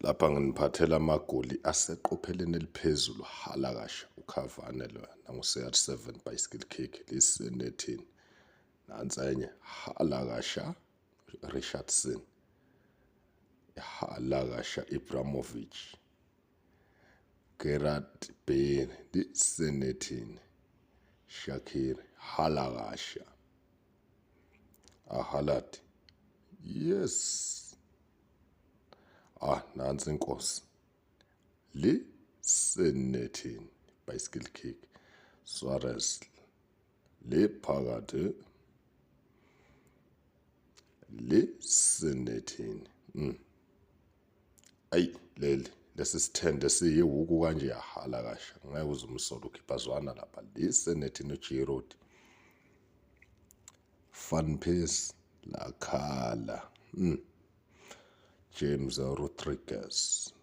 Lapha nginiphathela amagoli aseqopheleni eliphezulu halakasha uCavani lo nangu-CR7 bicycle kick lisenethini. Nansi enye halakasha Richardson, halakasha Ibrahimovic, Gerard Bale lisenethini, Shakiri halakasha Haaland, yes. Ah, nansi inkosi lisenethini, bicycle kick Suarez liphakathi lisenethini. Ayi leli lesi sithende siyiwuku kanje yahala kasha ngeke uze umsolo ukhipha zwana lapha lisenethini uGiroud Van Persie lakhala. James Rodriguez.